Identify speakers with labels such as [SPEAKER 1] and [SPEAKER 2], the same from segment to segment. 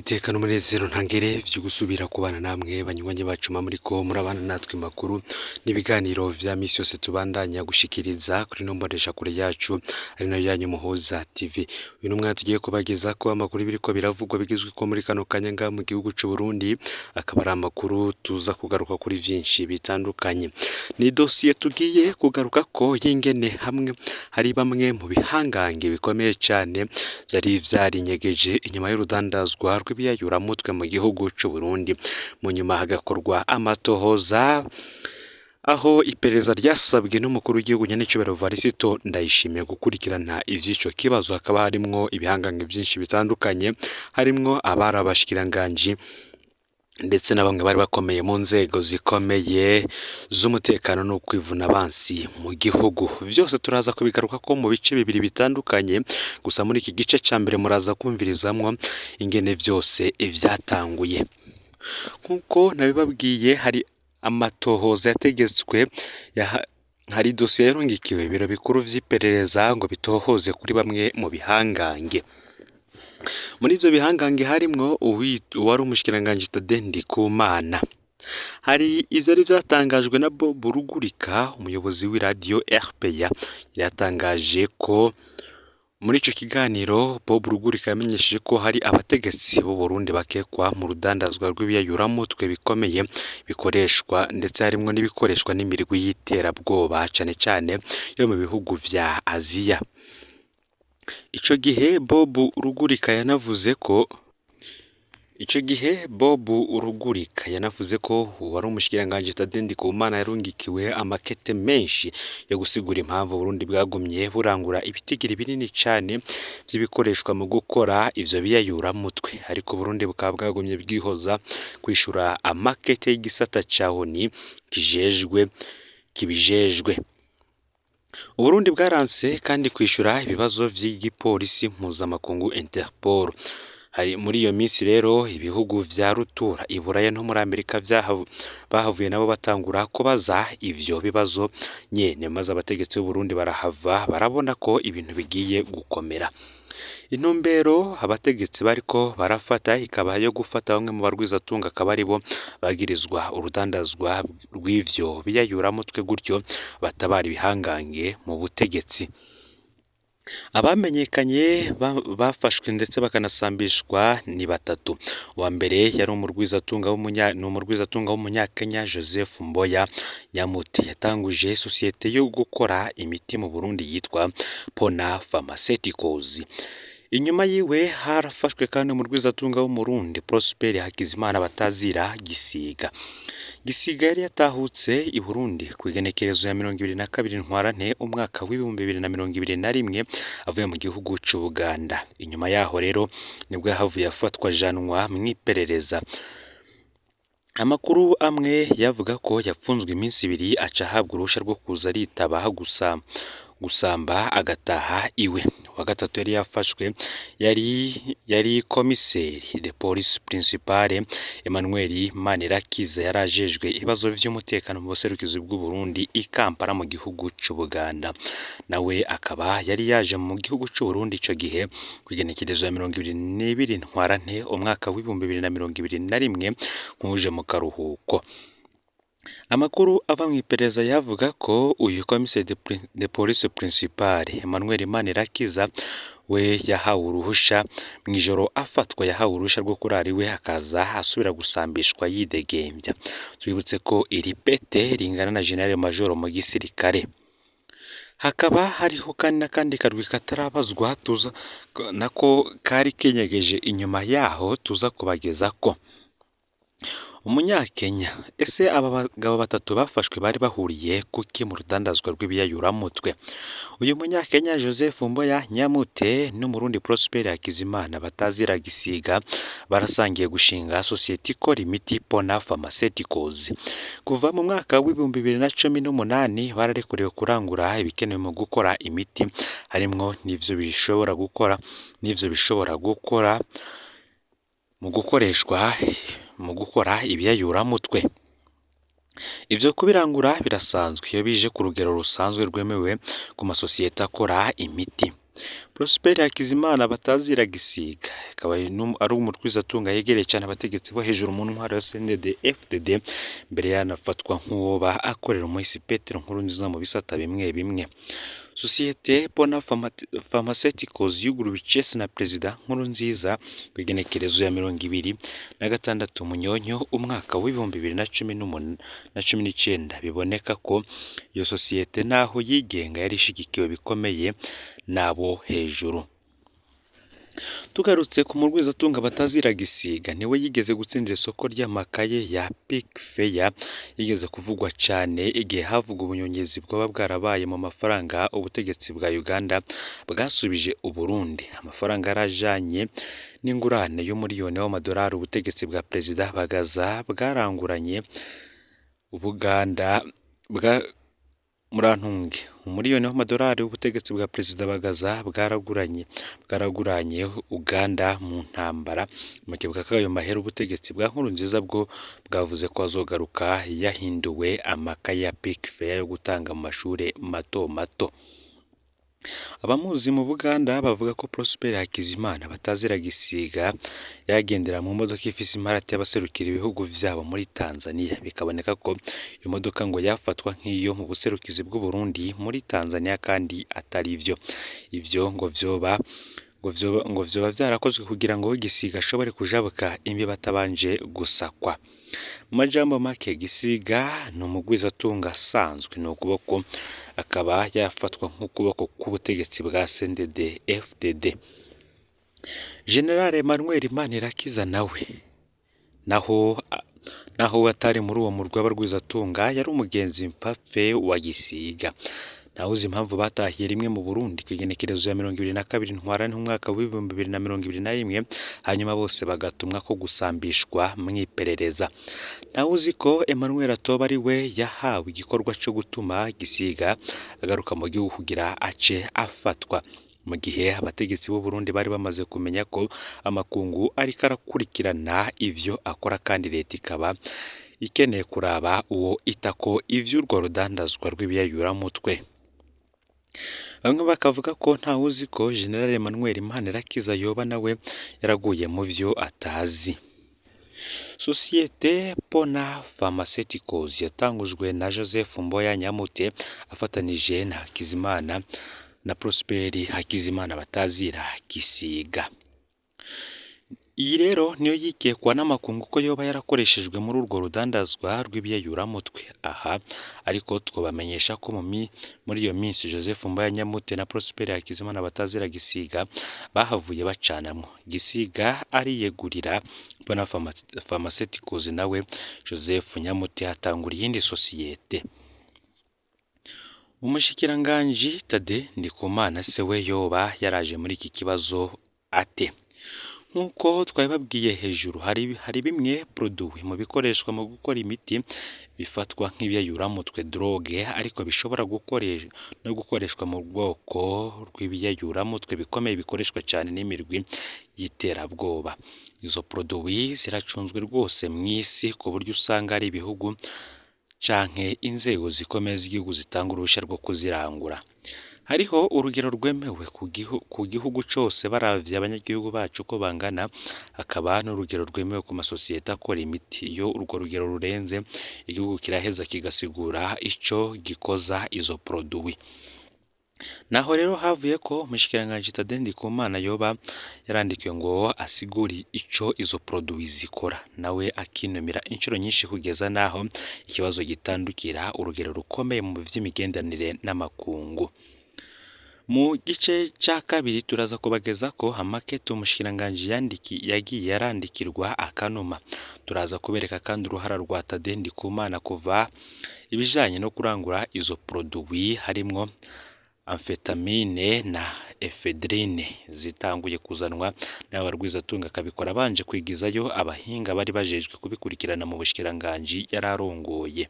[SPEAKER 1] Niteka n'umunezero ntangere vyo gusubira kubana namwe banywanyi bacu muriko murabana natwe makuru n'ibiganiro vya misi yose tubandanya gushikiriza kuri no mboneshakure yacu ari nayo yanyu Muhuza TV. Uyu n'umwanya tugiye kubagezako amakuru biriko biravugwa bigezweko muri kano kanya ngaha mu gihugu c'u Burundi, akaba ari amakuru tuza kugaruka kuri vyinshi bitandukanye. Ni dosiye tugiye kugarukako y'ingene hamwe hari bamwe mu bihangange bikomeye cane vyari vyarinyegeje inyuma y'urudandazwa rw'ibiyayuramutwe mu gihugu c'u Burundi, mu nyuma hagakorwa amatohoza aho iperereza ryasabwe n'umukuru w'igihugu nyenecubahiro Varisito Ndayishimiye gukurikirana ivy'ico kibazo. Hakaba harimwo ibihangange vyinshi bitandukanye, harimwo abari abashikiranganji ndetse na bamwe bari bakomeye mu nzego zikomeye z'umutekano no kwivuna abansi mu gihugu. Vyose turaza kubigarukako mu bice bibiri bitandukanye, gusa muri iki gice ca mbere muraza kumvirizamwo ingene vyose vyatanguye. Nk'uko nabibabwiye, hari amatohoza yategetswe, hari dosiye yarungikiwe ibiro bikuru vy'iperereza ngo bitohoze kuri bamwe mu bihangange. Muri ivyo bihangange harimwo uwari umushikiranganji Tade Ndikumana. Hari ivyari vyatangajwe na Bob Rugurika, umuyobozi w'iradiyo RPA, yatangaje ko muri ico kiganiro Bob Rugurika yamenyesheje ko hari abategetsi b'u Burundi bakekwa mu rudandazwa rw'ibiyayuramutwe bikomeye bikoreshwa, ndetse harimwo n'ibikoreshwa n'imirwi y'iterabwoba cane cane yo mu bihugu vya Aziya. Ico gihe Bob Rugurika yanavuze ko uwari umushikiranganji Tade Ndikumana yarungikiwe amakete menshi yo gusigura impamvu Uburundi bwagumye burangura ibitigiri binini cane vy'ibikoreshwa mu gukora ivyo biyayuramutwe, ariko Uburundi bukaba bwagumye bwihoza kwishura amakete y'igisata ca ONU kibijejwe. Uburundi bwaranse kandi kwishura ibibazo vy'igipolisi mpuzamakungu Interpol. Hari muri iyo minsi rero ibihugu vya rutura i Buraya no muri Amerika bahavuye nabo batangura kubaza ivyo bibazo nyene, maze abategetsi b'Uburundi barahava barabona ko ibintu bigiye gukomera. Intumbero abategetsi bariko barafata ikaba yo gufata bamwe mu barwizatunga akaba aribo bagirizwa urudandazwa rw'ivyo biyayuramutwe, gutyo batabara ibihangange mu butegetsi. Abamenyekanye bafashwe ndetse bakanasambishwa ni batatu. Uwa mbere yari umurwizatunga w'umunyakenya Joseph Mboya Nyamute, yatanguje sosiyete yo gukora imiti mu Burundi yitwa Pona Pharmaceuticals. Inyuma yiwe harafashwe kandi umurwizatunga w'Umurundi Prosper Hakizimana batazira Gisiga. Gisiga yari yatahutse i Burundi ku igenekerezo ya 22 Ntwarante umwaka w'2021 avuye mu gihugu c'Ubuganda. Inyuma yaho rero nibwo yahavuye afatwa ajanwa mw'iperereza. Amakuru amwe yavuga ko yapfunzwe iminsi ibiri aca ahabwa uruhusha rwo kuza aritaba gusamba agataha iwe. Uwa gatatu yari yafashwe yari komiseri de police principale Emmanuel Manirakiza, yari ajejwe ibibazo vy'umutekano mu buserukizi bw'u Burundi i Kampala mu gihugu c'Ubuganda. Nawe akaba yari yaje mu gihugu c'u Burundi ico gihe kw'igenekerezo ya 22 Ntwarante umwaka w'2021 nk'uje mu karuhuko. Amakuru ava mw'iperereza yavuga ko uyu komiseri de police principale Emmanuel Manirakiza we yahawe uruhusha mw'ijoro afatwa, yahawe uruhusha rwo kurara iwe akaza asubira gusambishwa yidegembya. Twibutse ko iri pete ringana na General Major mu gisirikare. Hakaba hariho kandi n'akandi karwi katarabazwa tuza nako kari kinyegeje inyuma yaho tuza kubagezako. Umunyakenya. Ese aba bagabo batatu bafashwe bari bahuriye kuki mu rudandazwa rw'ibiyayuramutwe? Uyu munyakenya Joseph Mboya Nyamute n'Umurundi Prosper Hakizimana batazira Gisiga barasangiye gushinga sosiyete ikora imiti Pona Pharmaceuticals. Kuva mu mwaka w'2018 bararekuriwe kurangura ibikenewe mu gukora imiti, harimwo n'ivyo bishobora gukora mu gukoreshwa mu gukora ibiyayuramutwe. Ivyo kubirangura birasanzwe iyo bije ku rugero rusanzwe rwemewe ku masosiyete akora imiti. Prosper Hakizimana batazira Gisiga akaba ari umurwizatunga yegereye cyane abategetsi bo hejuru mu ntwaro ya CNDD FDD, mbere yanafatwa nk'uwoba akorera umuhisi Petero Nkurunziza mu bisata bimwe bimwe. Sosiyete Bona Pharmaceuticals yuguruwe icese na Perezida Nkurunziza ku igenekerezo ya 26 Munyonyo umwaka w'2019. Biboneka ko iyo sosiyete naho yigenga yari ishigikiwe bikomeye nabo hejuru. Tugarutse ku murwizatunga batazira Gisiga, niwe yigeze gutsindira isoko ry'amakaye ya Pick Fair, yigeze kuvugwa cyane igihe havugwa ubunyonyezi bwaba bwarabaye mu mafaranga ubutegetsi bwa Uganda bwasubije Uburundi. Amafaranga yarajanye n'ingurane y'umuriyoni w'amadolari ubutegetsi bwa Perezida Bagaza bwaranguranye Ubuganda bwa Murantunge. Umuriyoni w'amadolari w'ubutegetsi bwa Perezida Bagaza bwaraguranye Uganda mu ntambara. Mu kibuga k'ayo mahera ubutegetsi bwa Nkurunziza bwo bwavuze ko azogaruka yahinduwe amakaye ya Pick Fair yo gutanga mu mashure mato mato. Abamuzi mu Buganda bavuga ko Prosper Hakizimana batazira Gisiga yagendera mu modoka ifise imparati y'abaserukira ibihugu vyabo muri Tanzania. Bikaboneka ko iyo modoka ngo yafatwa nk'iyo mu buserukizi bw'u Burundi muri Tanzania kandi atari vyo. Ivyo ngo vyoba vyarakozwe kugira ngo Gisiga ashobore kujabuka imbibe atabanje gusakwa. Mu majambo make, Gisiga ni umugwizatunga asanzwe, ni ukuboko akaba yafatwa nk'ukuboko k'ubutegetsi bwa CNDD FDD. General Emmanuel Manirakiza nawe naho atari muri uwo murwi w'abarwizatunga, yari umugenzi mfapfe wa Gisiga. Ntawuzi impamvu batahiye rimwe mu Burundi ku igenekerezo ya 22 Ntwarante umwaka w'2021, hanyuma bose bagatumwa ko gusambishwa mw'iperereza. Ntawuzi ko Emmanuel Atoba ari we yahawe igikorwa cyo gutuma Gisiga agaruka mu gihugu kugira ace afatwa, mu gihe abategetsi b'u Burundi bari bamaze kumenya ko amakungu ariko arakurikirana ivyo akora, kandi leta ikaba ikeneye kuraba uwo itako ivy'urwo rudandazwa rw'ibiyayuramutwe. Bamwe bakavuga ko ntawuzi ko General Emmanuel Manirakiza yoba nawe yaraguye mu vyo atazi. Sosiyete Pona Pharmaceuticals yatangujwe na Joseph Mboya Nyamute afatanije na Hakizimana na Prosper Hakizimana batazira Gisiga. Iyi rero niyo yikekwa n'amakungu ko yoba yarakoreshejwe muri urwo rudandazwa rw'ibiyayuramutwe. Aha ariko twabamenyesha ko muri iyo minsi Joseph Mboya Nyamute na Prosper Hakizimana batazira Gisiga bahavuye bacanamwo. Gisiga ariyegurira Bona Pharmaceuticals, nawe Joseph Nyamute atangura iyindi sosiyete. Umushikiranganji Tade Ndikumana se we yoba yaraje muri iki kibazo ate? Nk'uko twabibabwiye hejuru, hari bimwe produit mu bikoreshwa mu gukora imiti bifatwa nk'ibiyayuramutwe drogue, ariko bishobora no gukoreshwa mu bwoko rw'ibiyayuramutwe bikomeye bikoreshwa cyane n'imirwi y'iterabwoba. Izo produit ziracunzwe rwose mu isi, ku buryo usanga ari ibihugu canke inzego zikomeye z'igihugu zitanga uruhushya rwo kuzirangura. Hariho urugero rwemewe ku gihugu cose baravye abanyagihugu bacu ko bangana, hakaba n'urugero rwemewe ku masosiyete akora imiti. Iyo urwo rugero rurenze, igihugu kiraheza kigasigura ico gikoza izo produit. Naho rero havuye ko umushikiranganji Tade Ndikumana yoba yarandikiwe ngo asigure ico izo produit zikora, nawe akinumira inshuro nyinshi kugeza naho ikibazo gitandukira urugero rukomeye mu vy'imigenderanire n'amakungu. Mu gice ca kabiri turaza kubageza ko amakete umushikiranganji yagiye yarandikirwa akanuma. Turaza kubereka kandi uruhara rwa Tade Ndikumana kuva ibijanye no kurangura izo produit harimwo amphetamine na ephedrine zitanguye kuzanwa n'abarwizatunga, akabikora abanje kwigizayo abahinga bari bajejwe kubikurikirana mu bushikiranganji yararongoye.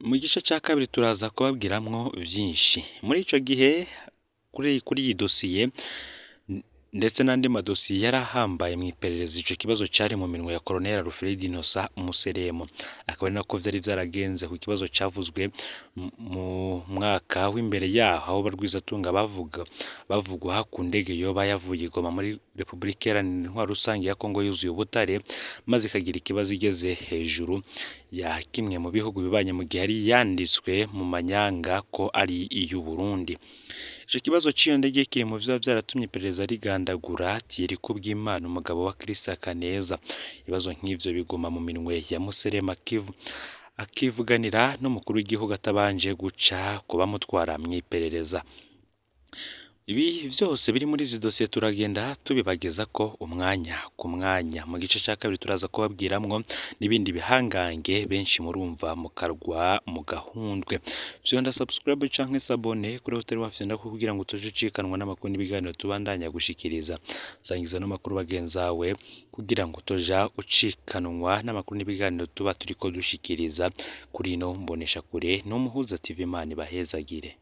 [SPEAKER 1] Mu gice ca kabiri turaza kubabwiramwo vyinshi. Muri ico gihe kuri iyi dosiye ndetse n'andi madosiye yari ahambaye mu iperereza. Ico kibazo cari mu minwe ya Colonel Alfred Innocent Museremo, akaba ari nako vyari vyaragenze ku kibazo cavuzwe mu mwaka w'imbere yaho, aho Barwizatunga bavugwa ku ndege yoba yavuye i Goma muri Repubulika Iharanira Intwaro Rusange ya Kongo yuzuye ubutare, maze ikagira ikibazo igeze hejuru ya kimwe mu bihugu bibanye, mu gihe yari yanditswe mu manyanga ko ari iy'u Burundi. Ico kibazo c'iyo ndege kiri mu vyoba vyaratumye iperereza rigandagura Thierry Kubwimana, umugabo wa Christa Kaneza. Ibibazo nk'ivyo biguma mu minwe ya Museremu akivuganira n'umukuru w'igihugu atabanje guca ku bamutwara mw'iperereza. Ibi vyose biri muri izi dosiye turagenda tubibageza ko umwanya ku mwanya. Mu gice ca kabiri turaza kubabwiramwo n'ibindi bihangange benshi murumva mukarwa mu gahundwe. Vyonda subscribe canke s'abonner kuri Hotel Wafyonda kugira ngo utaje ucikanwa n'amakuru n'ibiganiro tubandanya gushikiriza. Sangiza no makuru bagenzawe kugira ngo utoja ucikanwa n'amakuru n'ibiganiro tuba turiko dushikiriza kuri ino mboneshakure. No Muhuza TV, Imana ibahezagire.